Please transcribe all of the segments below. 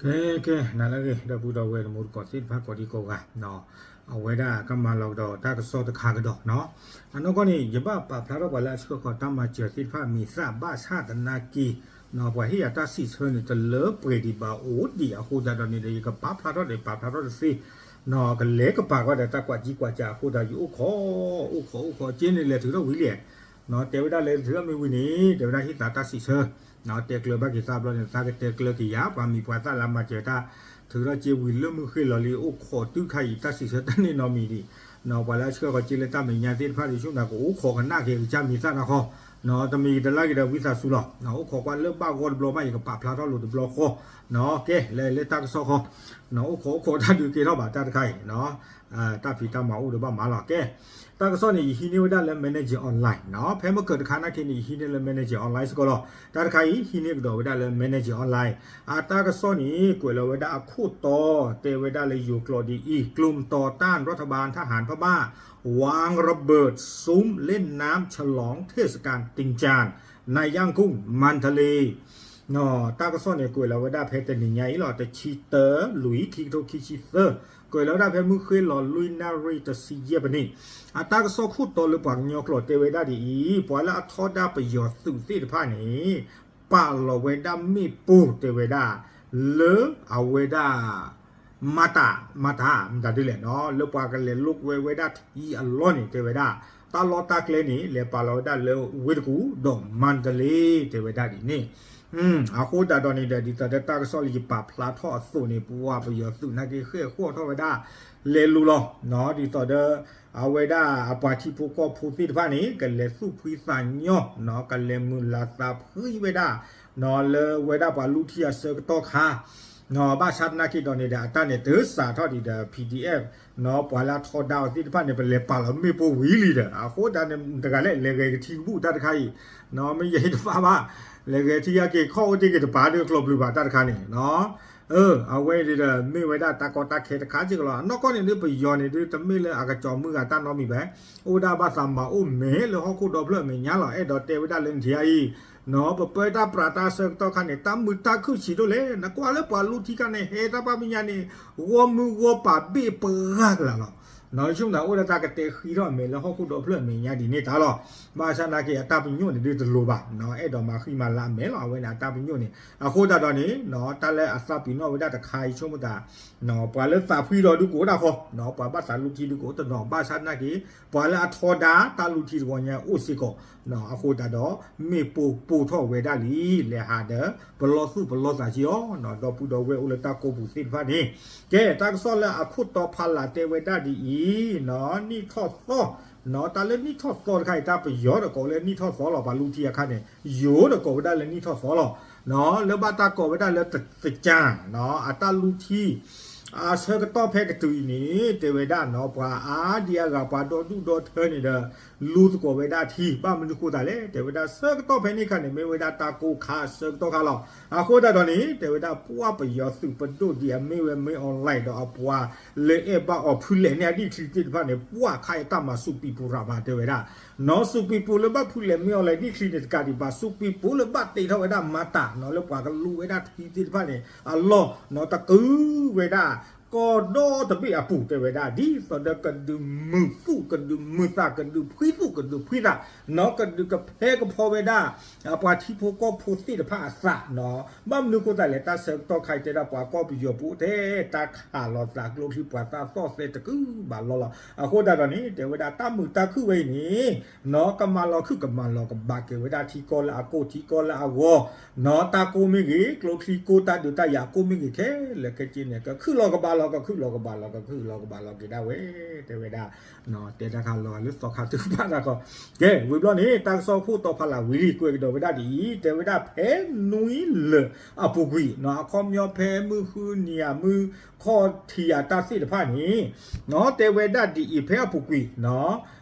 ကဲ ကဲ နၤလၢအဂ့ၤ ဒီပုၢ်ဒီဝဲၢ်တံၤသကိးသ့ၣ်တဖၣ်ကိးဒံကိးဂၤ, အဝဲဒၣ်ကမၤလီၤကဒီးတၢ်ကစီၣ်တခါကဒီးနီၤ, အနီၢ်ကီၢ်န့ၣ် ယဘၣ်ပာ်ဖျါထီၣ်ပှၤလၢအဆှၢဃီၤတၢ်မၤစၢၤသ့ၣ်တဖၣ်မံၤသၣ်ဘၣ်ဆၣ်သနာ်က့ ပှၤဟ့ၣ်ယၤတၢ်စံးဆၢန့ၣ် တလၢပှဲၤဒံးဘၣ်အိၣ်ဒံးအဃိသတးဒီးန့ၣ်ဒီး ယကပာ်ဖျါထီၣ်ဒီးပာ်ဖျါထီၣ်တသ့ ကလဲၤကပာ်ကီးဒီးတၢ်ကွၢ်ကံကွၢ်ကၢအဃိသတး ယအိၣ်ခိး အိၣ်ခိး အိၣ်ခိး က့န့ၣ်လဲၤထုးထီၣ်ဝံၤလံ, တဲဝဲဒၣ်လဲၤထုးထီၣ်မ့ၢ်ဝံၤန့ၣ် တဲဝဲဒၣ်ဟ့ၣ်သးတၢ်စံးဆၢ, တဲကျၢၤဘၣ်က့ၤသးဘျီန့ၣ် သးကတဲကျၢၤက့ၤယၤပှၤမံၤပှၤသၣ်လၢမၤစၢၤတၢ် ထုးထီၣ်က့ၤဝံၤလၢမုၢ်ဃ့ၢ်လီၤလံ အိၣ်ခိးတုၤခါအံၤ တၢ်စံးဆၢတၢ်န့ၣ်နီတမံၤဒံး, ပှၤလၢအဆှၢဃီၤက့ၤလၢတၢ်မဲာ်ညါသ့ၣ်တဖၣ်ဒ်ဆိကမိၣ် ကအိၣ်ခိးကနၣ်က့ၤကစၢ်မံၤသၣ်နီၢ်ခီ တမံၤကတလါက့ၤဒီးဝံသးစူၤလီၤ, အိၣ်ခိးကွၢ်လၢဘၣ်ဂီၢ်တဘျီမး ယကပာ်ဖျါထီၣ်လိာ်တဘျီဃီ, ကဲ လဲၤလၢတၢ်ကစီၣ်ဃီ, အိၣ်ခိးအိၣ်ခိးတၢ်ဒုးကဲထီၣ်ဘၣ်တၢ်တခါအံၤ, တၢ်ဖံးတၢ်မၤအိၣ်ဒီးဘၣ်မၤလီၤ. ကဲ တၢ်ကစီၣ်န့ၣ် ယဟံးန့ၢ်ဝဲဒၣ်လၢ Manager Online နီၤ, ဖဲမ့ၢ်ကၢၢ်တခါနာ်က့န့ၣ် ယဟံးန့ၢ်လၢ Manager Online စ့ၢ်ကီးလီၤ. တၢ်တခါအံၤ ဟံးန့ၢ်ကဒီးဝဲဒၣ်လၢ Manager Online အတၢ်ကစီၣ်န့ၣ် ကွဲးလီၤဝဲဒၣ်အခိၣ်တီ တဲဝဲဒၣ်လၢယိၤကျိာ်ဒ်အံၤ, กลุ่มต่อต้านรัฐบาลทหารพม่า วางระเบิดซุ้มเล่นน้ำฉลองเทศกาล ติงจาน ในย่างกุ้ง มันทะเล တၢ်ကစီၣ်န့ၣ် ကွဲးလီၤဝဲဒၣ်ဖဲတနံၤညါအံၤလီၤ, တဆံတၢ လွံၢ် ခံကထိခံဆံသၢ, ကွဲးလီၤဝဲဒၣ်ဖဲမုၢ်ဃ့ၢ်လီၤ လွံၢ်နၣ်ရံၣ်တဆံယဲၢ်ပနံၣ်, အတၢ်ကစီၣ်ခိၣ်တီလၢပှၤကညီကျိာ်တဲဝဲဒၣ်ဒ်အံၤ, ပှၤလၢအထီဒါပယီၤသုးသ့ၣ်တဖၣ်န့ၣ် ပာ်လီၤဝဲဒၣ်မ့ၣ်ပိၢ်တဲဝဲဒၣ် လၢအဝဲဒၣ် မၤတၢ် မၤတၢ် မတၤဒ်လဲၣ်နီၤ လၢပှၤကလဲၤလိာ်ကွဲဝဲဒၣ်ထံအလီၢ်န့ၣ် တဲဝဲဒၣ် တၢ်လီၢ်တၢ်ကျဲန့ၣ် လဲၤပာ်လီၤဝဲဒၣ်လၢဝ့ၢ်တကူၣ် ဒီးမါတလ့ တဲဝဲဒၣ်ဒ်န့ၣ်, အဃိသတးဒီးန့ၣ်ဒီး ဒ်သိးဒီးတၢ်ကစီၣ်လၢယပာ်ဖျါထီၣ်အသိးန့ၣ် ပှၤပယီၤသုးနာ်က့ ဃဲၢ်ဃီၣ်ထီၣ်ဝဲဒၣ် လဲၤလိၤလီၤ, ဒ်သိးဒီး အဝဲဒၣ်အပှၤထံဖိကီၢ်ဖိသ့ၣ်တဖၣ်န့ၣ် ကလဲၤသူၣ်ဖှံသးညီ ကလဲၤမုာ်လၤသးဖှံဝဲဒၣ် လၢဝဲဒၣ်ပှၤလူထံအဆၢကတီၢ်ခါ ဘၣ်ဆၣ်သနာ်က့ဒီးန့ၣ်ဒီး အတၢ်န့ၣ်တစးထီၣ်ဒံးဒီး PDF ပှၤလၢအထီဒါအီၤသ့ၣ်တဖၣ်န့ၣ် ပလဲၤပာ်လီၤမ့ၣ်ပိၢ်ဝံၤလံဒီး အဃိသတးန့ၣ် တဂၤလဲၣ် လဲၤဂဲၤကထံကဘူၣ်တၢ်တခါအံၤ မ့ၢ်ယဲအံၤတဖၣ်ဘၣ် လဲၤဂဲၤထံယါက့ၤခီၣ်အိၣ်တ့ၢ်က့ၤတပၤဒီး ကျီၢ်ပျုၤဘၣ်တၢ်တခါန့ၣ် အဝဲန့ၣ်ဒီး မ့ၢ်ဝဲဒၣ်တၢ်ကီတၢ်ခဲတခါစ့ၢ်ကီးလီၤ. အနီၢ်ကီၢ်န့ၣ်ဒုး ပယီၤန့ၣ်ဒုး တမ့ၢ်လၢအကစီၤမုၢ်ဂၤတၢ်နီတမံၤဘၣ်, အိၣ်ဒၣ်ဘၣ်သးမၤအိၣ်မဲာ်လၢဟီၣ်ခိၣ်ဒီဖျၢၣ်အမဲာ်ညါလီၤ. အဲၣ်ဒိးတဲဝဲဒၣ်လၢနထံၣ်အံၤ ပပၢတၢ်ပြးတၢ်ဆၢကတီၢ်ခါန့ၣ် တၢ်မုာ်တၢ်ခုၣ်ဆံးဒိၣ်လဲၣ်, နကွၢ်လၢပှၤလူထံခါန့ၣ် ဟဲတၢ်ပာ်ပညါန့ၣ် ဂီၢ်မုၢ်ဂီၢ်ပၤဘ့ၣ်ပှၤဂၤကလာ်လီၤ. ယဆိကမိၣ်အိၣ်ဒီးတၢ်ကတဲဃံထီၣ်အမဲာ်လၢဟီၣ်ခိၣ်ဒီဖျၢၣ်အမဲာ်ညါဒ်န့ၣ်တၢ်လီၤ. ဘၣ်ဆၣ်သနာ်က့ အတၢ်ပညိၣ်န့ၣ်ဒုးတလိၤဘၣ်, အဲၣ်ဒိးမၤဃံမၤလၤအမဲာ်လီၤ အဝဲန့ၣ်အတၢ်ပညိၣ်န့ၣ်. အဃိသတးဒီးန့ၣ် တၢ်လၢအသးပ့ၤနီၣ်ဝဲဒၣ်တခါအံၤ ဆိကမိၣ်သး ပှၤလၢသးဖှံဒီးဒုးကအိၣ်ဒၣ်ဃီ, ပှၤဘၣ်သးလူထံဒုးကအိၣ်တနီၤ, ဘၣ်ဆၣ်သနာ်က့ ပှၤလၢအထီဒါတၢ်လူထံတဂီၤညါအိၣ်စ့ၢ်ကီး, အဃိသတးဒီး မ့ၣ်ပိၢ်ပိၢ်ထီၣ်ဝဲဒၣ်လံ, လဲၤဟးဒီး ပလီၢ်သူၣ်ပလီၢ်သးက့ၤအီၤ, ဒီပုၢ်ဒီဝဲၢ်အိၣ်လၢတၢ်ကိးပူၤသ့ၣ်တဖၣ်န့ၣ်, ကဲ တၢ်ကစီၣ်လၢအခိၣ်တီဖးလၢ်တဲဝဲဒၣ်ဒ်အံၤ, နံၣ်ထီၣ်သီ, တၢ်လၢနံၣ်ထီၣ်သီတခါအံၤ တၢ်ပယီၤဒီးကိးလၢနံၣ်ထီၣ်သီလီၤ, ပှၤလူထံအခါန့ၣ် ယိၤဒီးကိးဝဲဒၣ်လၢနံၣ်ထီၣ်သီလီၤ. လၢဘၣ်တၢ်ကိးဝဲဒၣ်လၢ သင်္ကြန် အတၢ်လူထံ အဆၢကတီၢ်ဖဲကတုၤအံၤန့ၣ် တဲဝဲဒၣ်နီၤ ပှၤအါဒံအါဂၤ ပှၤဒီဒူၣ်ဒီထၢန့ၣ်ဒီး လူသကိးဝဲဒၣ်ထံ ဘၣ်မနုၤဃိသတးလဲၣ်, တဲဝဲဒၣ်ဆၢကတီၢ်ဖဲန့ၣ်အခါန့ၣ် မ့ၢ်ဝဲဒၣ်တၢ်ကိၢ်ခါအဆၢကတီၢ်ခါလီၤ. အဃိသတးဒီးန့ၣ် တဲဝဲဒၣ်ပှၤပယီၤသုးပဒိၣ်ဒ်အမ့ၢ်ဝဲ မင်းအောင်လှိုင် ဒီးအပှၤလၢအဲၣ်ဘၣ်အီၤဖုလဲၣ်န့ၣ် အဒံၣ်ချံသ့ၣ်တဖၣ်န့ၣ် ပှၤခါအံၤတၢ်မၤစူးပံပူၤရၤမး တဲဝဲဒၣ် နီၢ်စူးပံပူၤလၢဘၣ်ဖုလဲၣ် မင်းအောင်လှိုင် ဒံၣ်ချံန့ၣ်တကးဒံးဘၣ် စူးပံပူၤလၢဘၣ်တ့ထီၣ်ဝဲဒၣ်မၤတၢ်နီၤ လၢပှၤကလူဝဲဒၣ်ထံသ့ၣ်တဖၣ်န့ၣ် အလီၢ်နီၤ တကုၤဝဲဒၣ် ကီၢ်ဒီတဘ့ၣ်အပူၤ တဲဝဲဒၣ် ဒ်သိးဒီးကဒုးမုာ်သူၣ် ကဒုးမုာ်သး ကဒုးဖှံသူၣ် ကဒုးဖှံသး နီၤ ကဒုးကဖဲကဖီဝဲဒၣ် ပှၤထံဖိကီၢ်ဖိသ့ၣ်တဖၣ်အသးနီၤ ဘၣ်မနုၤဃိသတးလဲၣ် တၢ်ဆၢကတီၢ်ခါအံၤတဲဒၣ်ပှၤကီၢ်ပယီၤပူၤထဲ တၢ်ခးလီၤသးကျိချံ ပှၤသးသီၣ်သဲတကုၤဘၣ်လီၤလီၤ. အဃိသတးဒီးန့ၣ် တဲဝဲဒၣ်တၢ်မုာ်တၢ်ခုၣ်ဝဲအံၤန့ၣ် နီၤ ကမၤလီၤခုၣ်ကမၤလီၤကဘၣ်က့ၤဝဲဒၣ်ထံကီၢ်လၢအကိၢ်ထံကီၢ်လၢအဂီၢ် နီၤ တၢ်ကိၢ်မ့ၢ်ဂ့ၤ ကျိချံကိၢ်တၢ်ဒုးတၢ်ယၤကိၢ်မ့ၢ်ဂ့ၤခဲလၢာ်ခဲဆ့န့ၣ် ကခုၣ်လီၤကဘၣ်လီၤ ကခုၣ်လီၤကဘၣ်လီၤ ကခုၣ်လီၤကဘၣ်လီၤက့ၤဒၣ်ဝဲ တဲဝဲဒၣ် တဲတၢ်ခါလီၤလၢသီခါသုးပာ်တၢ်ခီ ကဲ ဝံၤဘျီန့ၣ် တၢ်ကစီၣ်ခိၣ်တီဖးလၢ်ဝံၤလံ ကွဲးကဒီးဝဲဒၣ်ဒ်အံၤ တဲဝဲဒၣ်ဖဲနွံလၢာ်အပူၤကွံာ်နီၤ အခီပညီဖဲမုၢ်ဃုနံၤဧါ မုၢ်ခီၣ်ထံးဧါတၢ်သ့ၣ်တဖၣ်န့ၣ် နီၤ တဲဝဲဒၣ်ဒ်အံၤ ဖဲအပူၤကွံာ်နီၤ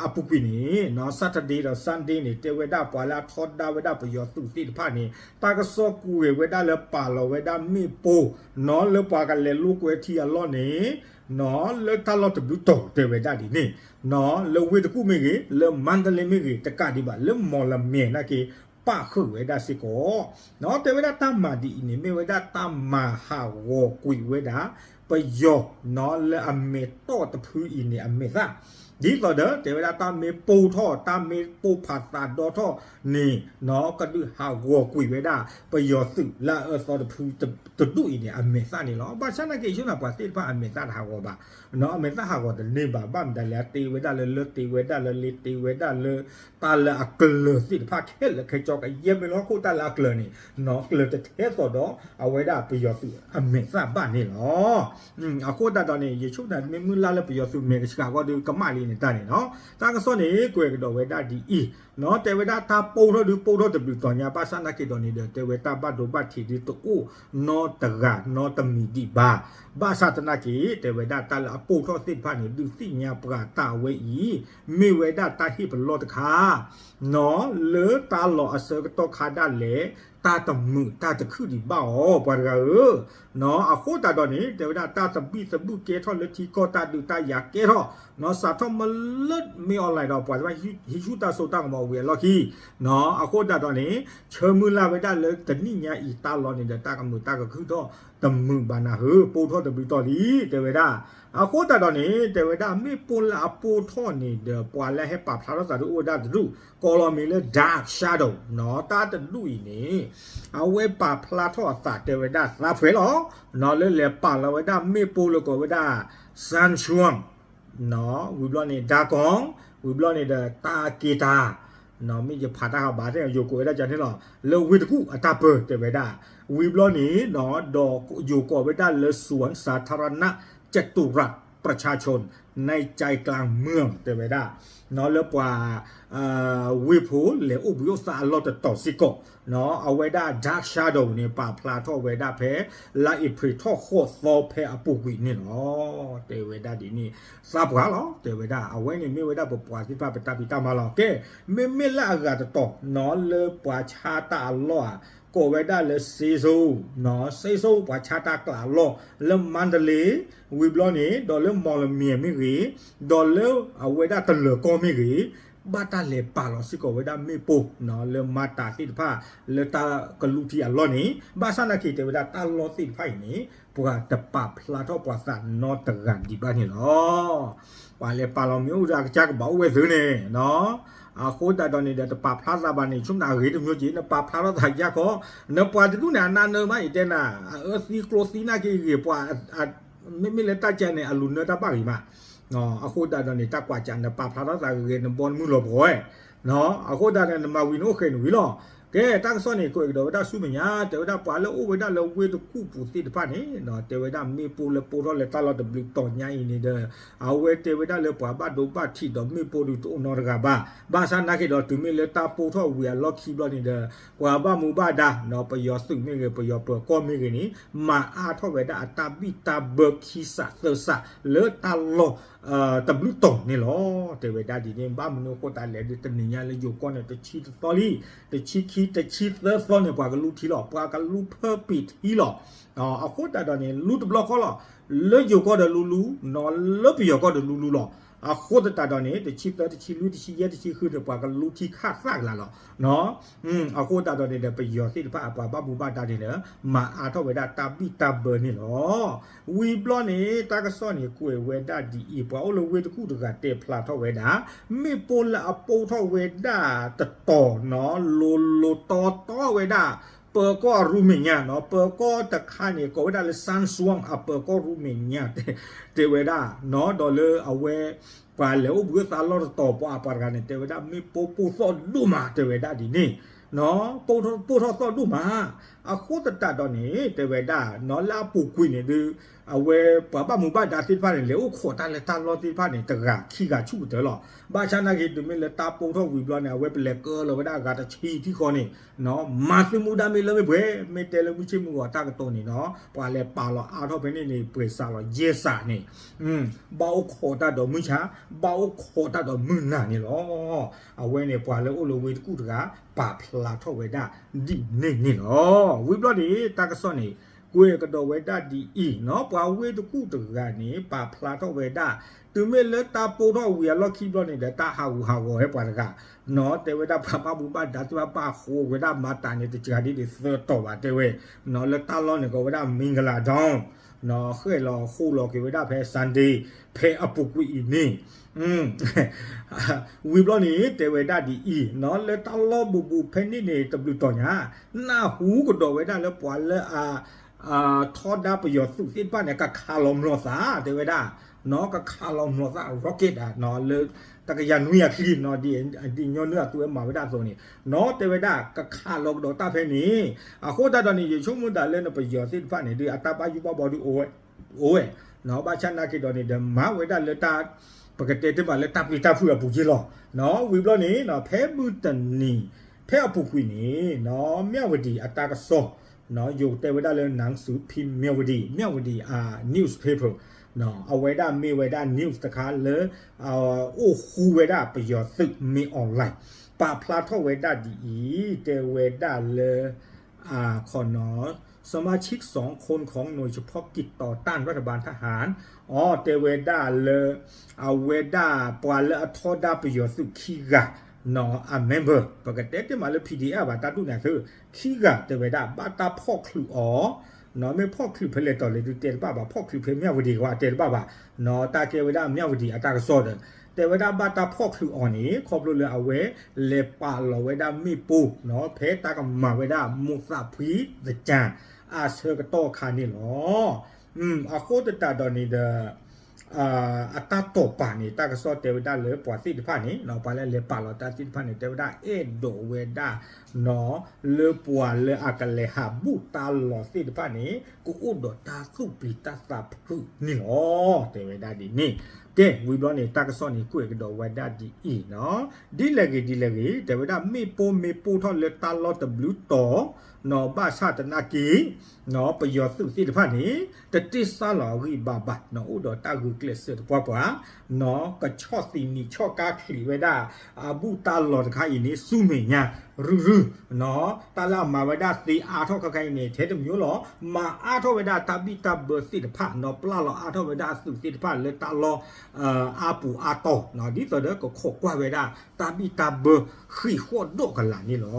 အပူၤကွံာ်န့ၣ်နီၤ Saturday ဒီး Sunday န့ၣ် တဲဝဲဒၣ်ပှၤလၢအထီဒါဝဲဒၣ်ပယီၤသုးသ့ၣ်တဖၣ်န့ၣ် တၢ်ကစီၣ်ကွဲးဝဲဒၣ်လၢပာ်လီၤဝဲဒၣ်မ့ၣ်ပိၢ်နီၤ လၢပှၤကလဲၤလိာ်ကွဲထံအလီၢ်န့ၣ် နီၤ လၢတၢ်လီၢ်တဘျုးတီၤ တဲဝဲဒၣ်ဒ်န့ၣ် နီၤ လၢဝ့ၢ်တကူၣ်မ့ၢ်ဂ့ၤ လၢမါတလ့မ့ၢ်ဂ့ၤ တကးဒံးဘၣ် လၢမီၢ်လမၠဲၤနာ်က့ ပၣ်ဃုာ်ဝဲဒၣ်စ့ၢ်ကီး, တဲဝဲဒၣ်တၢ်မၤဒ်အံၤန့ၣ် မ့ၢ်ဝဲဒၣ်တၢ်မၤဟးဂီၤကွံာ်ဝဲဒၣ် ပယီၤ လၢအမ့ၢ်တီၢ်တဖုအံၤန့ၣ်အမဲာ်သၣ်, ဒ်သိးဒီး တဲဝဲဒၣ်တၢ်မ့ၢ်ပိၢ်ထီၣ် တၢ်မ့ၢ်ပိၢ်ဖးသးဒီထီၣ်န့ၣ် ကဒုးဟးဂီၤကွံာ်ဝဲဒၣ် ပယီၤသုးလၢအအၢသီတဖု တဒူၣ်အံၤန့ၣ် အမဲာ်သၣ်န့ၣ်လီၤ. ဘၣ်ဆၣ်နာ်က့ ယဆိကမိၣ်ပှၤသ့ၣ်တဖၣ်အမဲာ်သၣ်တဟးဂီၤဘၣ်, အမဲာ်သၣ်ဟးဂီၤတန့ၢ်ဘၣ်, ဘၣ်မတၤလဲၣ် အတ့ဝဲဒၣ်လၢ လၢတ့ဝဲဒၣ်လၢ လ့တ့ဝဲဒၣ်လၢ တၢ်လၢအကျၢၤသ့ၣ်တဖၣ်ခဲလၢာ်ခဲဆ့ ကယဲၢ်မ့ၢ်လီၤ အဃိတၢ်လၢအကျၢၤန့ၣ် ကျၢၤတထဲသိးဒီး အဝဲဒၣ်ပယီၤသုးအမဲာ်သၣ်ဘၣ်န့ၣ်လီၤ. အဃိသတးဒီးန့ၣ် ယဆိကမိၣ် မ့ၢ်မုၢ်လၢ်လၢပယီၤသုးမဲာ်ကဆှးဃီဒီး ကမၣ်လံန့ၣ်တၢ်န့ၣ်လီၤ. တၢ်ကစီၣ်န့ၣ် ကွဲးကဒီးဝဲဒၣ်ဒ်အံၤ, တဲဝဲဒၣ်တၢ်ပိၢ်ထီၣ်ဒုးပိၢ်ထီၣ်တဘျုးတီၤညါ ဘၣ်ဆၣ်နာ်က့ဒီးန့ၣ်ဒီး တဲဝဲတၢ်ဘၣ်ဒိဘၣ်ထံးဒုးတအိၣ်နီတဂၤနီတမံၤဒံးဘၣ်. ဘၣ်ဆၣ်သနာ်က့ တဲဝဲဒၣ်တၢ်လၢအပိၢ်ထီၣ်သ့ၣ်တဖၣ်န့ၣ် ဒုးသ့ၣ်ညါပှၤတၢ်အဝဲအံၤ မ့ၢ်ဝဲဒၣ်တၢ်ဟ့ၣ်ပလီၢ်တခါ လၢတၢ်လီၢ်အဆၢကတီၢ်ခါဒၣ်လဲာ် တၢ်တမုာ်တၢ်တခုၣ်ဒံးဘၣ်အီၤ ပှၤတဂၤဧၢ. အဃိသတးဒီးန့ၣ် တဲဝဲဒၣ်တၢ်သဘံၣ်သဘုၣ်ကဲထီၣ်လၢထံကီၢ် တၢ်ဒုးတၢ်ယၤကဲထီၣ် စးထီၣ်မ့ၢ်လၢ မ့ၢ် online ဒီး ပှၤတဖၣ်ဟံးဆူၣ်တၢ်စိတၢ်ကမီၤဝံၤအလီၢ်ခံ အဃိသတးဒီးန့ၣ် ဆၢမုၢ်လၢ်ဝဲဒၣ်လၢတနံၣ်ညါအံၤတၢ်လီၢ်န့ၣ်ဒီး တၢ်ကမုာ်တၢ်ကခုၣ်ထီၣ် တမုာ်ဘၣ်နၤဧၢ, ပိၢ်ထီၣ်တဘျုးတီၤလံ တဲဝဲဒၣ်. အဃိသတးဒီးန့ၣ် တဲဝဲဒၣ်မ့ၣ်ပိၢ်လၢအပိၢ်ထီၣ်န့ၣ်ဒီး ပှၤလၢဟဲပာ်ဖျါထီၣ်သးဒုးအိၣ်ဝဲဒၣ်တဒူၣ် ကိးလီၤမံၤလၢ dark shadow တၢ်တဒူၣ်အံၤန့ၣ် အဝဲပာ်ဖျါထီၣ်အသးတဲဝဲဒၣ်သးပှဲၤလီၤ. လၢလဲၤပာ်လီၤဝဲဒၣ်မ့ၣ်ပိၢ်လၢကိးဝဲဒၣ် Sichuan ဝံၤဘျီန့ၣ် Dagong ဝံၤဘျီန့ၣ်ဒီး Tageta မ့ၢ်ယဖးတၢ်ဟးဘၣ်သ့ၣ် ယိၤကိးဝဲဒၣ်ကန့ၣ်လီၤ လၢဝ့ၢ်တကူၣ်အတၢ်ပၢၢ်တဲဝဲဒၣ်. ဝံၤဘျီန့ၣ် ဒီးယိၤကိးဝဲဒၣ်လၢ สวนสาธารณะจตุรัสประชาชนในใจกลางเมือง တဲဝဲဒၣ် လၢပှၤ ဝ့ၢ်ဖိလဲၤအိၣ်ဘှံးအိၣ်သါအလီၢ်တတီၤစ့ၢ်ကီး အဝဲဒၣ် dark shadow န့ၣ် ပာ်ဖျါထီၣ်ဝဲဒၣ်ဖဲ လါအ့ဖြ့ၣ်ထီၣ်ဃိးသီဖဲအပူၤကွံာ်န့ၣ်လီၤ. တဲဝဲဒၣ်ဒ်န့ၣ် သးပှၢ်လီၤ တဲဝဲဒၣ် အဝဲန့ၣ်မ့ၢ်ဝဲဒၣ်ပပှၤသ့ၣ်တဖၣ်ပတၢ်ဖံးတၢ်မၤလီၤ. ကဲ မ့မ့ၢ်လၢအဂၤတတီၤ လၢပှၤဆါတၢ်အလီၢ်ဧါ ကိးဝဲဒၣ်လၢ Seizho, Seizho ပှၤဆါတၢ်ကျးအလီၢ် လၢမါတလ့ ဝံၤဘျီန့ၣ် ဒီးလၢမီၢ်လမၠဲၣ်မ့ၢ်ဂ့ၤ ဒီးလၢအဝဲဒၣ်တလၢၤကီၢ်မ့ၢ်ဂ့ၤ ဘၣ်တၢ်လဲၤပာ်လီၤစ့ၢ်ကီးဝဲဒၣ်မ့ၣ်ပိၢ် လၢမၤတၢ်သ့ၣ်တဖၣ် လၢတၢ်ကလူထံအလီၢ်န့ၣ် ဘၣ်ဆၣ်နာ်က့တဲဝဲဒၣ်တၢ်လီၢ်သ့ၣ်တဖၣ်အံၤန့ၣ် ပှၤတပာ်ဖျါထီၣ်ပှၤသးနီတဂၤဒံးဘၣ်န့ၣ်လီၤ. ပှၤလဲၤပာ်လီၤမ့ၣ်အူဒီးအကစၢ်ကဘၣ်အိၣ်ဝဲသုန့ၣ် အဃိသတးဒီးန့ၣ်ဒီး တပာ်ဖျါသးဘၣ်န့ၣ် ဆိကမိၣ်အဂ့ၤတမျိုးက့ၤ နပာ်ဖျါထီၣ်သးယါခီ နပှၤတဒူၣ်န့ၣ် အနးနၢမးအံၤတဲနၤ အအၢသံကျိသံနာ်က့ဂ့ၤ ပှၤ မ့မ့ၢ်လၢတၢ်ကဲန့ၣ် အလူၤနၢတၢ်ဘၣ်ဂ့ၤမး အဃိသတးဒီးန့ၣ် တၢ်ကွၢ်ကးနပာ်ဖျါထီၣ်သးဂ့ၤဂ့ၤ နဘီနမုၢ်လီၤပှီၢ်ဝဲ အဃိသတးဒီး နမၤဝံၤနအိၣ်ဃဲးနဝံၤလီၤ. ကဲ တၢ်ကစီၣ်န့ၣ် ကွဲးကဒီးဝဲဒၣ်ဆူမဲာ်ညါ တဲဝဲဒၣ်ပှၤလၢအိၣ်ဝဲဒၣ်လၢဝ့ၢ်တကူၣ်ပူၤသ့ၣ်တဖၣ်န့ၣ် တဲဝဲဒၣ်မ့ၣ်ပိၢ်လၢပိၢ်ထီၣ်လၢတၢ်လီၢ်တဘျုးတီၤညါအံၤန့ၣ်ဒီး အဝဲတဲဝဲဒၣ်လၢပှၤဘၣ်ဒိဘၣ်ထံးဒီးမ့ၣ်ပိၢ်ဒုးတအိၣ်နီတဂၤဘၣ်. ဘၣ်ဆၣ်နာ်က့ဒီးတုၤမ့ၢ်လၢတၢ်ပိၢ်ထီၣ်ဝံၤအလီၢ်ခံဘျီန့ၣ်ဒီး ပှၤဘၣ်မူဘၣ်ဒါ ပယီၤသုးမ့ၢ်ဂ့ၤ ပယီၤပၢၤကီၢ်မ့ၢ်ဂ့ၤန့ၣ် မၤအါထီၣ်ဝဲဒၣ်အတၢ်ဘံၣ်တၢ်ဘၢခံစးသၢစးလၢတၢ်လီၢ် တဘျုးတီၤန့ၣ်လီၤ. တဲဝဲဒၣ်ဒ်န့ၣ် ဘၣ်မနုၤအဃိသတးလဲၣ်ဒီး တနံၤညါလၢယိၤကီၢ်န့ၣ် တဆံတသီလံ, တဆံခံ တဆံသၢသီန့ၣ် ပှၤကလူထံလီၤ, ပှၤကလူဖၢပ့ၤထံလီၤ. အဃိသတးဒီးန့ၣ် လူတဘျီဃီလီၤ, လၢယိၤကီၢ်ဒီးလူလူ, လၢပယီၤကီၢ်ဒီးလူလူလီၤ. အဃိသတးဒီးန့ၣ် တဆံသၢ တဆံလွံၢ် တဆံယဲၢ် တဆံဃုန့ၣ် ပှၤကလူထံခးသၣ်ကလာ်လီၤ. အဃိသတးဒီးန့ၣ်ဒီး ပယီၤသ့ၣ်တဖၣ်အပှၤဘၣ်မူဘၣ်ဒါန့ၣ်ဒီး မၤအါထီၣ်ဝဲဒၣ်တၢ်ဘံၣ်တၢ်ဘၢန့ၣ်လီၤ. ဝံၤဘျီန့ၣ် တၢ်ကစီၣ်န့ၣ်ကွဲးဝဲဒၣ်ဒ်အံၤ, ပှၤအိၣ်လၢဝ့ၢ်တကူၣ်တဂၤတဲဖျါထီၣ်ဝဲဒၣ် မ့ၣ်ပိၢ်လၢအပိၢ်ထီၣ်ဝဲဒၣ်တတီၤနီၤ လိၤလိၤတီတီဝဲဒၣ် ပၢၤကီၢ်ရူမဲာ်ညါနီၤ, ပၢၤကီၢ်တခါန့ၣ် ကိးဝဲဒၣ်လၢ Sichuan အပၢၤကီၢ်ရူမဲာ်ညါ တဲဝဲဒၣ်နီၤ, ဒီးလၢအဝဲ ပှၤလဲၤအိၣ်ဘှံးအိၣ်သါလီၢ်တတီၤ ပှၤအပှၤတဂၤန့ၣ် တဲဝဲဒၣ် မ့ၣ်ပိၢ်ပိၢ်ထီၣ်ဒိၣ်မး တဲဝဲဒၣ်ဒ်န့ၣ်, ပိၢ်ထီၣ်ပိၢ်ထီၣ်သီၣ်ဒိၣ်မး, အဃိသတးဒီးန့ၣ် တဲဝဲဒၣ်နီၤ လၢအပူၤကွံာ်န့ၣ်ဒုး အဝဲပှၤဘၣ်မူဘၣ်ဒါသ့ၣ်တဖၣ်န့ၣ် လဲၤအိၣ်ခိးတၢ်လၢတၢ်လီၢ်သ့ၣ်တဖၣ်န့ၣ် တဂၤခံဂၤဆူၣ်ကတၢၢ်လီၤ. ဘၣ်ဆၣ်နာ်က့ တုၤမ့ၢ်လၢတၢ်ပိၢ်ထီၣ်ဝံၤဘျီန့ၣ် အဝဲပလဲၤကၢလီၤဝဲဒၣ်အဂၤတဆံထံဃီန့ၣ် မၤသုမူဒါမ့ၢ်လၢမ့ၢ်ပှဲၤ မ့ၢ်တဲလၢမုၢ်ဆ့ၣ်မုၢ်ဂီၤတၢ်ကတိၤန့ၣ်နီၤ ပှၤလဲၤပာ်လီၤအါထီၣ်ဖဲန့ၣ်န့ၣ် ပှဲၤစးလီၤယဲၢ်စးန့ၣ် ဘၣ်အိၣ်ခိးတၢ်ဒီးမုၢ်ဆါ, ဘၣ်အိၣ်ခိးတၢ်ဒီးမုၢ်နၤန့ၣ်လီၤ. အဝဲန့ၣ် ပှၤလၢအိၣ်လၢဝ့ၢ်တကူၣ်တဂၤ ပာ်ဖျါထီၣ်ဝဲဒၣ်ဒ်န့ၣ်န့ၣ်လီၤ. ဝံၤဘျီန့ၣ် တၢ်ကစီၣ်န့ၣ် ကွဲးကဒီးဝဲဒၣ်ဒ်အံၤနီၤ, ပှၤဝ့ၢ်တကူၣ်တဂၤန့ၣ် ပာ်ဖျါထီၣ်ဝဲဒၣ်, တုၤမ့ၢ်လၢတၢ်ပိၢ်ထီၣ်ဝံၤအလီၢ်ခံဘျီန့ၣ်ဒီး တၢ်ဟးဂူာ်ဟးဂီၤဝဲပှၤတဂၤနီၤ, တဲဝဲဒၣ်ပှၤဘၣ်မူဘၣ်ဒါသ့ၣ်တဖၣ်ဘၣ်ဃိးဝဲဒၣ်မၤတၢ်န့ၣ် တစှၤဒ်န့ၣ်သၢတီၤဘၣ်တဲဝဲနီၤ, လၢတၢ်လီၢ်န့ၣ်ကီးဝဲဒၣ် မင်္ဂလာဒုံနီၤ, ဃဲၣ်လီၤဃိလီၤက့ၤဝဲဒၣ်ဖဲ Sunday ဖဲအပူၤကွံာ်အံၤန့ၣ် ဝံၤဘျီန့ၣ် တဲဝဲဒၣ်ဒ်အံၤနီၤ, လၢတၢ်လီၢ်ဘူးဘူးဖဲန့ၣ်န့ၣ် တဘျုးတီၤညါ, နၢ်ဟူကဒီးဝဲဒၣ်လၢပှၤလၢအ ထီဒါပယီၤသုးသ့ၣ်တဖၣ်န့ၣ် ကခးလီၤမျိာ်သၣ် တဲဝဲဒၣ်နီၤ, ကခးလီၤမျိာ်သၣ် rocket ဧါနီၤ, လၢတကယၤနွံအချံနီၤ, ဒ်ညီနုၢ်အသုဝဲမၤဝဲဒၣ်အသိးန့ၣ်နီၤ, တဲဝဲဒၣ်ကခးလီၤကဒီးတၢ်ဖဲန့ၣ်, အဃိသတးဒီးန့ၣ် ယဆိကမိၣ်သးလၢနပယီၤသ့ၣ်တဖၣ်န့ၣ် ဒ်အတၢ်ဘၣ်ယိၣ်ဘၣ်ဘီဒ်အိၣ်ဝဲ အိၣ်ဝဲနီၤ, ဘၣ်ဆၣ်နာ်က့ၤဒီးန့ၣ်ဒီး မၤဝဲဒၣ်လၢတၢ် ပကတဲတ့ၢ်မးလၢတၢ်ပျံၤတၢ်ဖုးအပူၤက့လီၤနီၤ, ဝံၤဘျီန့ၣ်နီၤ, ဖဲမုၢ်တနံၤ ဖဲအပူၤကွံာ်န့ၣ်နီၤ, မၠၣ်ဝတံၤအတၢ်ကစီၣ်နီၤ, ယိၤတဲဝဲဒၣ်လၢ နၢင်စူၤဖံးမၠၣ်ဝတံၤ, မၠၣ်ဝတံၤအ newspaper အဝဲဒၣ်မ့ၢ်ဝဲဒၣ် news တခါလၢ အိၣ်ဃူဝဲဒၣ်ပယီၤသုးမ့ၢ် online ပာ်ဖျါထီၣ်ဝဲဒၣ်ဒ်အံၤ, တဲဝဲဒၣ်လၢ ခီနီၤ สมาชิกสองคนของหน่วยเฉพาะกิจต่อต้านรัฐบาลทหาร အီ တဲဝဲဒၣ်လၢ အဝဲဒၣ်ပှၤလၢအထီဒါပယီၤသုးခံဂၤနီၤ, အ member ပကတဲတ့ၢ်မးလၢ PDF ဘၣ် တၢ်ဒုးနၢ်သု ခံဂၤတဲဝဲဒၣ် ဘၣ်တၢ်ဖီၣ်ချုးအီၤ မ့ၢ်ဖီၣ်ချုးဖဲလဲၣ်တီၤလဲၣ်ဒုးတဲတဘၣ်ဘၣ်, ဖီၣ်ချုးဖဲမၠၣ်ဝတံၤကီးတဲတဘၣ်ဘၣ်နီၤ, တၢ်ကဲဝဲဒၣ်မၠၣ်ဝတံၤအတၢ်ကစီၣ်ဒီး တဲဝဲဒၣ်ဘၣ်တၢ်ဖီၣ်ချုးအီၤန့ၣ် ခီဖျိလၢအဝဲလဲၤပာ်လီၤဝဲဒၣ်မ့ၣ်ပိၢ်နီၤ, ဖဲတၢ်ကမၤဝဲဒၣ်မိၢ်သးဖှံသကၢ် အဆၢကတီၢ်အခါန့ၣ်လီၤ. အဃိသတးဒီးန့ၣ်ဒီး အတၢ်တိာ်ပာ်န့ၣ် တၢ်ကစီၣ်တဲဝဲဒၣ်လၢပှၤသ့ၣ်တဖၣ်န့ၣ် ပှၤလၢအလဲၤပာ်လီၤတၢ်သ့ၣ်တဖၣ်န့ၣ် တဲဝဲဒၣ်အဲၣ်ဒိးဝဲဒၣ်နီၤ လၢပှၤလၢအကလဲၤဟးဘူၣ်တၢ်လီၤသ့ၣ်တဖၣ်န့ၣ် ကအိၣ်ဒီးတၢ်သူၣ်ပျံၤတၢ်သးဖုးန့ၣ်လီၤ. တဲဝဲဒၣ်ဒ်န့ၣ်, ကဲ ဝံၤဘျီန့ၣ် တၢ်ကစီၣ်န့ၣ်ကွဲးကဒီးဝဲဒၣ်ဒ်အံၤနီၤ, ဒ်လဲၣ်ဂ့ၤဒ်လဲၣ်ဂ့ၤ တဲဝဲဒၣ်မ့ၣ်ပိၢ်မ့ၢ်ပိၢ်ထီၣ်လၢတၢ်လီၢ်တဘျုးတီၤနီၤ, ဘၣ်ဆၣ်သနာ်က့ ပယီၤသုးသ့ၣ်တဖၣ်န့ၣ် တတ့ၢ်ဆါလီၤအဂံၢ်အဘါဘၣ်နီၤ, အိၣ်ဒီးတၢ်ဂုာ်ကျဲးစၢးတပှၢ်ပှၢ်နီၤ, ကဆီၣ်သံးနံးဆီၣ်ကါချံးဝဲဒၣ် အဘူၣ်တၢ်လီၤတခါအံၤန့ၣ် ဆူမဲာ်ညါ ရုရုနီၤ, တၢ်လၢအမၤဝဲဒၣ်သ့အါထီၣ်ခဲခါအံၤန့ၣ် ထဲတမျိုးလီၤ, မၤအါထီၣ်ဝဲဒၣ်တၢ်ဘံၣ်တၢ်ဘၢသ့ၣ်တဖၣ်နီၤ, ပျၢ်လီၤအါထီၣ်ဝဲဒၣ်အသုးသ့ၣ်တဖၣ်လၢတၢ်လီၢ် အါပူၤအါတီၤနီၤ, ဒ်သိးဒီးကခိးကွၢ်ဝဲဒၣ် တၢ်ဘံၣ်တၢ်ဘၢဃံးဃီၣ်ဒိၣ်ကလာ်န့ၣ်လီ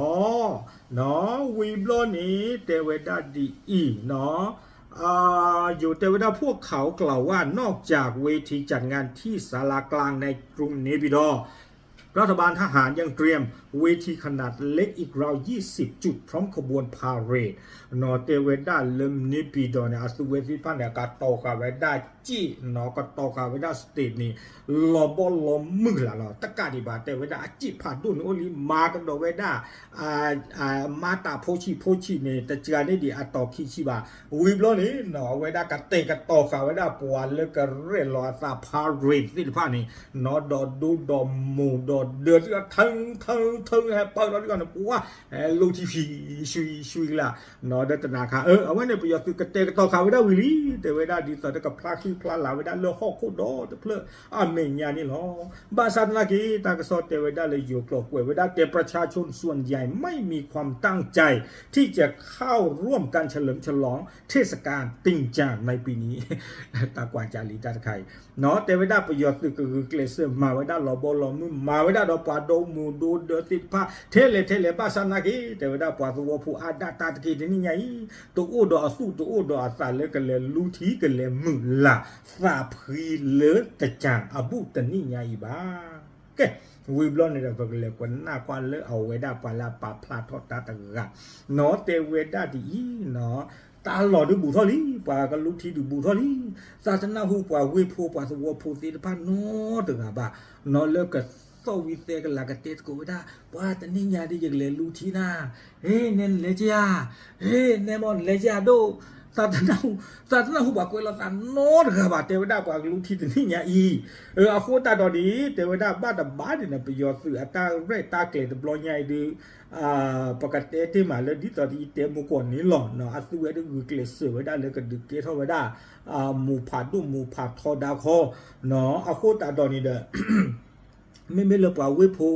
ၤ. ဝံၤဘျီန့ၣ် တဲဝဲဒၣ်ဒ်အံၤနီၤ, ယိၤတဲဝဲဒၣ် พวกเขากล่าวว่า นอกจากเวทีจัดงานที่ศาลากลางในกรุงเนปิดอร์ รัฐบาลทหารยังเตรียมเวทีขนาดเล็กอีกราว ยี่สิบจุด พร้อมขบวนพาเหรด နီၤတဲဝဲဒၣ်လၢ နေပြည်တော် န့ၣ် အသုးဝဲသ့ၣ်တဖၣ်န့ၣ် အကတီၤဃာ်ဝဲဒၣ်စ့ၣ်နီၤ, ကတီၤဃာ်ဝဲဒၣ် stage န့ၣ် လီၤဘီလီၤမုၢ်လၢ်လီၤ. တကးဒံးဘၣ် တဲဝဲဒၣ်အစ့ၣ်ဖးဒိၣ်န့ၣ်အိၣ်လံ မၤကဒီးဝဲဒၣ် မၤတၢ်ဖိဆံးဖိဆံးန့ၣ် တစှၤန့ၢ်ဒံးအတီၤခံဆံဘၣ်. ဝံၤဘျီန့ၣ်နီၤ အဝဲဒၣ်ကတဲာ်ကတီၤဃာ်ဝဲဒၣ်ပှၤလၢကရဲၣ်လီၤအသး parade သ့ၣ်တဖၣ်န့ၣ်နီၤ, ဒီးဒိဒီးမိၢ်ဒီးဒၢး ထုထုထု ဟဲပၢၢ်လီၤဒ်န့ၣ် ပှၤ လူထံဖံး ဆွံဆွံလၢ်နီၤ, ဒီးတနၤခါ အဝဲန့ၣ် ပယီၤသုးကတဲာ်ကတီၤဃာ်ဝဲဒၣ်ဝံၤလံ, တဲဝဲဒၣ်ဒ်သိးဒီးကဖျါဃံဖျါလၤဝဲဒၣ်လၢဟီၣ်ခိၣ်ဒီတဖျၢၣ်အမဲာ်ညါန့ၣ်လီၤ. ဘၣ်ဆၣ်သနာ်က့ တၢ်ကစီၣ်တဲဝဲဒၣ်လၢယိၤကျိာ်ကွဲးဝဲဒၣ် แต่ประชาชนส่วนใหญ่ไม่มีความตั้งใจที่จะเข้าร่วมการเฉลิมฉลองเทศกาลติงจ่างในปีนี้ တၢ်ကွၢ်ကၢ်လံတၢ်တခါအံၤနီၤ, တဲဝဲဒၣ်ပယီၤသုးကဂုာ်ကျဲးစၢးမၤဝဲဒၣ်လီၤဘီလီၤမုၢ် မၤဝဲဒၣ်ဒီးပှၤဒီမိၢ်ဒီဒၢးသ့ၣ်တဖၣ် ထဲလဲၣ်ထဲလဲၣ် ဘၣ်ဆၣ်သနာ်က့ တဲဝဲဒၣ်ပှၤသဝီဖိအါဒၣ်တၢ်တက့ၢ်တနံၣ်ညါအံၤ တအိၣ်ဒီးအသူၣ်တအိၣ်ဒီးအသးလၢကလဲၤလူထံကလဲၤမုာ်လၤသးဖှံလၢတကၢၢ်အဘူၣ်တနံၣ်ညါအံၤဘၣ်. ကဲ ဝံၤဘျီန့ၣ်ဒီး ပကလဲၤကွၢ်နၢ်ကွၢ်လၢအဝဲဒၣ်ပှၤလၢအပာ်ဖျါထီၣ်တၢ်တဂၤနီၤ, တဲဝဲဒၣ်ဒ်အံၤနီၤ, တၢ်လီၢ်ဒုးဘူးထီၣ်လံ, ပှၤကလူထံဒုးဘူးထီၣ်လံ, သးတနၢ်ဟူပှၤဝ့ၢ်ဖိပှၤသဝီဖိသ့ၣ်တဖၣ်နီတဂၤဘၣ်နီၤ, လၢကသီၣ်ဝံၤသဲကလၤကတဲသကိးဝဲဒၣ် ပှၤတနံၣ်ညါဒ်ယကလဲၤလူထံနၤ, ဟ့ နဲလဲၤကယၤ, ဟ့ နဲမ့ၢ်လဲၤကယၤဒိၣ်, သးတနၢ်ဟူ, သးတနၢ်ဟူပှၤကွဲးလီၤသးနီတဂၤဘၣ်, တဲဝဲဒၣ်ပှၤကလူထံတနံၣ်ညါအံၤ, အဃိသတးဒီးန့ၣ် တဲဝဲဒၣ်ဘၣ်တဘၣ်ဒ်န့ၣ် ပယီၤသုးအတၢ်ရဲၣ်တၢ်ကျဲၤတဘျီညါအံၤဒုး ပကတဲတ့ၢ်မးလၢ ဒ်သိးဒီးယတဲမူကီၢ်န့ၣ်လီၤ, အသုဝဲဒၣ်ဂုာ်ကျဲးစၢးဝဲဒၣ်လၢကဒုးကဲထီၣ်ဝဲဒၣ် မိၢ်ဖးဒိၣ်မိၢ်ဖးထီဒါခီ, အဃိသတးဒီးန့ၣ်ဒီး မ့မ့ၢ်လၢပှၤဝ့ၢ်ဖိ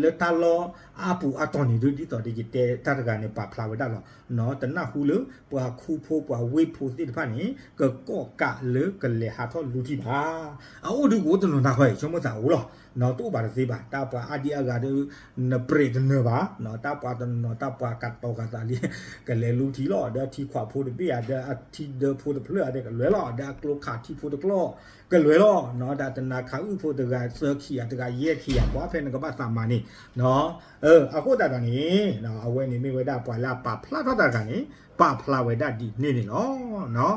လၢတၢ်လီၢ်အါပူၤအါတီၤန့ၣ်ဒုး ဒ်သိးဒီးယတဲတၢ်တဂၤန့ၣ် ပာ်ဖျါဝဲဒၣ်လီၤ. တနၢ်ဟူလၢပှၤခူဖိပှၤဝ့ၢ်ဖိသ့ၣ်တဖၣ်န့ၣ် ကကိးကးလၢကလဲၤဟးထီၣ်လူထံဘၣ်. အအိၣ်ဒုးကအိၣ်တနီၤတၢ်ဃီအံၤ ဆိကမိၣ်သးအိၣ်လီၤ. တအိၣ်ဘၣ်တသ့ဘၣ်. တၢ်ပှၤအါဒံအါဂၤဒီး နပြဲးတနၢၤဘၣ်, တၢ်ပှၤတနီၤ တၢ်ပှၤကတီၤဃာ်သးလံ ကလဲၤလူထံလီၤ. ဒီးအထံခွးဖိတဘ့ၣ်ဧါ, ဒီးအထံဒၢဖိတဖျၢၣ်ဧါ, ဒီးကလဲၤလီၤ. ဒီးအကျိခးထံဖိတကျီၢ် ကလဲၤလီၤ. ဒီးတနၤခးအုၣ်ဖိတဂၤ သၢခံဂၤတဂၤ ယဲၢ်ခံဂၤ ပှၤဖဲနကဘၣ်သးမၤန့ၣ် အဃိသတးဒီးန့ၣ် အဝဲန့ၣ်မ့ၢ်ဝဲဒၣ်ပှၤလၢအပာ်ဖျါထီၣ်တၢ်တဂၤန့ၣ် ပာ်ဖျါဝဲဒၣ်ဒ်န့ၣ်န့ၣ်လီၤ.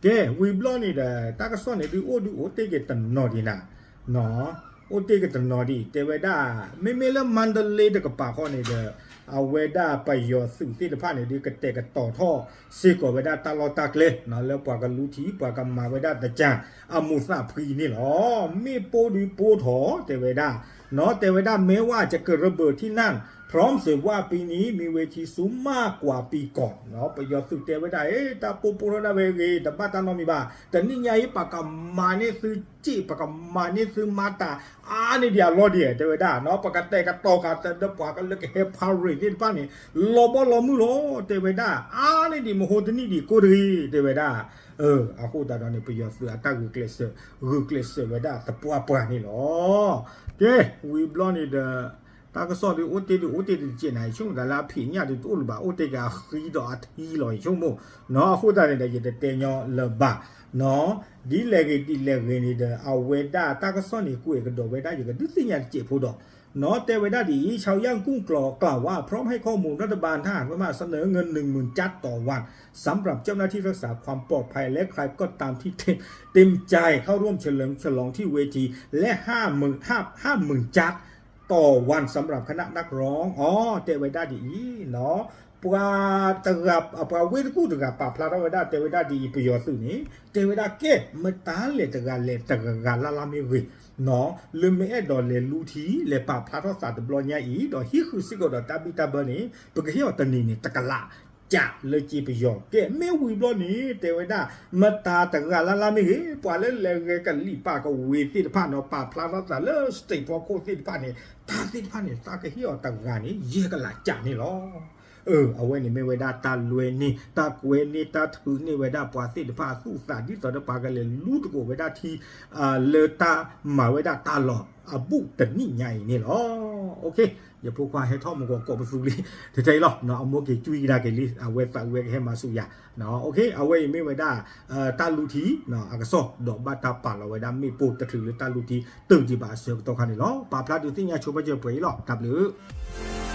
ကဲ ဝံၤဘျီန့ၣ်ဒီး တၢ်ကစီၣ်န့ၣ်ဒုးအိၣ်ဒုးအိၣ်တ့ၢ်က့ၤတနီၤဒံးနၤ, အိၣ်တ့ၢ်က့ၤတနီၤဒံး တဲဝဲဒၣ် မ့မ့ၢ်လၢမါဒလ့တကပၤဃီန့ၣ်ဒီး အဝဲဒၣ်ပယီၤသုးသ့ၣ်တဖၣ်န့ၣ်ဒုး ကတဲာ်ကတီၤထီၣ်စ့ၢ်ကီးဝဲဒၣ်တၢ်လီၢ်တၢ်ကျဲ လၢပှၤကလူထံ ပှၤကမၤဝဲဒၣ်သကၢၢ် အမူးသးဖှံန့ၣ်လီၤ. မ့ၣ်ပိၢ်ဒုးပိၢ်ထီၣ် တဲဝဲဒၣ် တဲဝဲဒၣ် แม้ว่าจะเกิดระเบิดที่นั่น พร้อมเสริมว่าปีนี้มีเวทีซูมมากกว่าปีก่อน ပယီၤသုးတဲဝဲဒၣ် တၢ်ပိၢ်ပိၢ်ထီၣ်ဒၣ်ဝဲအဂ့ၤ တဘၣ်တၢ်နီတမံၤဘၣ်. တနံၣ်ညါအံၤ ပကမၤန့ၢ်သုစ့ၣ် ပကမၤန့ၢ်သုမၤတၢ် အါန့ၢ်ဒံးအလီၢ်ဒံး တဲဝဲဒၣ် ပကတဲာ်ကတီၤဃာ်ဒီးပှၤကလၢကဟဲ parade သ့ၣ်တဖၣ်န့ၣ် လီၤဘီလီၤမုၢ်လီၤ တဲဝဲဒၣ် အါန့ၢ်ဒံးမဟိတနံၣ်ဒံးကိၢ်တဂ့ၤ တဲဝဲဒၣ်. အဃိသတးဒီးန့ၣ် ပယီၤသုးအတၢ်ဂုာ်ကျဲးစၢး ဂုာ်ကျဲးစၢးဝဲဒၣ်သပှၢ်ပှၢ်န့ၣ်လီၤ. ကဲ ဝံၤဘျီန့ၣ်ဒီး တၢ်ကစီၣ်ဒုးအိၣ်တ့ၢ်ဒုးအိၣ်တ့ၢ်တကဲးနၤ ယဆိကမိၣ်သးလၢအဖံးညၣ်ဒုးတအိၣ်လၢၤဘၣ် အိၣ်တ့ၢ်က့ၤအဃံဒီးအထံလီၤ ယဆိကမိၣ် အဃိသတးန့ၣ်ဒီး ယတတဲညီလၢၤဘၣ် ဒ်လဲၣ်ဂ့ၤဒ်လဲၣ်ဂ့ၤန့ၣ်ဒီး အဝဲဒၣ်တၢ်ကစီၣ်န့ၣ် ကွဲးကဒီးဝဲဒၣ် ယကဒုးသ့ၣ်ညါတစဲးဖိဒီး တဲဝဲဒၣ်ဒ်အံၤ ชาวย่างกุ้งกล่าวว่าพร้อมให้ข้อมูลรัฐบาลถ้าหากว่าเสนอเงิน หนึ่งหมื่น จัดต่อวัน สำหรับเจ้าหน้าที่รักษาความปลอดภัย และใครก็ตามที่เต็มใจเข้าร่วมเฉลิมฉลองที่เวที และ ห้าหมื่น ห้า ห้าหมื่น จัด ต่อวันสำหรับคณะนักร้อง အတဲဝဲဒၣ်ဒ်အံၤ ပှၤတဂၤ ပှၤဝ့ၢ်တကူၣ်တဂၤ ပာ်ဖျါထီၣ်ဝဲဒၣ် တဲဝဲဒၣ်ဒ်အံၤ ပယီၤသုးန့ၣ် တဲဝဲဒၣ်ကဲ မတၤလဲၣ်တဂၤလဲၣ်တဂၤဂၤလၢ်လၢ်မ့ၢ်ဂ့ၤ လၢမ့ၢ်အဲၣ်ဒိးလဲၤလူထံ လဲၤပာ်ဖျါထီၣ်သးတဘျီညါအံၤ ဒီးဟံးဃုာ်စ့ၢ်ကီးဒီးတၢ်ဘံၣ်တၢ်ဘၢန့ၣ် ပကဟ့ၣ်အီၤတနံၤန့ၣ် တကလးကးလၢက့ပယီၤ ကဲ မ့ၢ်ဝံၤဘျီန့ၣ် တဲဝဲဒၣ် မတၤတဂၤလၢ်လၢ်မ့ၢ်ဂ့ၤ ပှၤလၢလဲၤဂဲၤကလံၣ်ပာ်ကဝ့ၤသ့ၣ်တဖၣ်န့ၣ် ပာ်ဖျါထီၣ်သးလၢ state ဖီခိၣ်သ့ၣ်တဖၣ်န့ၣ် တၢ်သ့ၣ်တဖၣ်န့ၣ် သးကဟ့ၣ်အီၤတဂၤန့ၣ် ယဲၢ်ကလးကးန့ၣ်လီၤ. အဝဲန့ၣ်မ့ၢ်ဝဲဒၣ်တၢ်လွဲန့ၢ် တၢ်ကွဲန့ၢ် တၢ်ထုးန့ၢ်ဝဲဒၣ်ပှၤသ့ၣ်တဖၣ်အသူၣ်အသး ဒ်သိးဒီးပှၤကလဲၤလူသကိးဝဲဒၣ်ထံ လၢတၢ်မၤဝဲဒၣ်တၢ်လီၢ်အဘူးတနံၣ်ညါအံၤန့ၣ်လီၤ. ယဖိခွါဟဲထီၣ်မူကီးကိးပသူလံ ထဲထဲအံၤလီၤ အမိၢ်က့ၤကွံကဒါက့ၤလံ အဝဲသးဝဲကဟဲမၤဆူၣ်ယၤ အဝဲအံၤမ့ၢ်ဝဲဒၣ် တၢ်လူထံ အကစီၣ် ဒီးဘၣ်တၢ်ပာ်လီၤဝဲဒၣ်မ့ၣ်ပိၢ်တချုးလၢတၢ်လူထံ တုၤဒံးဘၣ်အဆၢကတီၢ်ခါန့ၣ်လီၤ. ပာ်ဖျါဒုးသ့ၣ်ညါဆိပာ်စၢၤပှဲၤအံၤလီၤ. တၢ်ဘျုး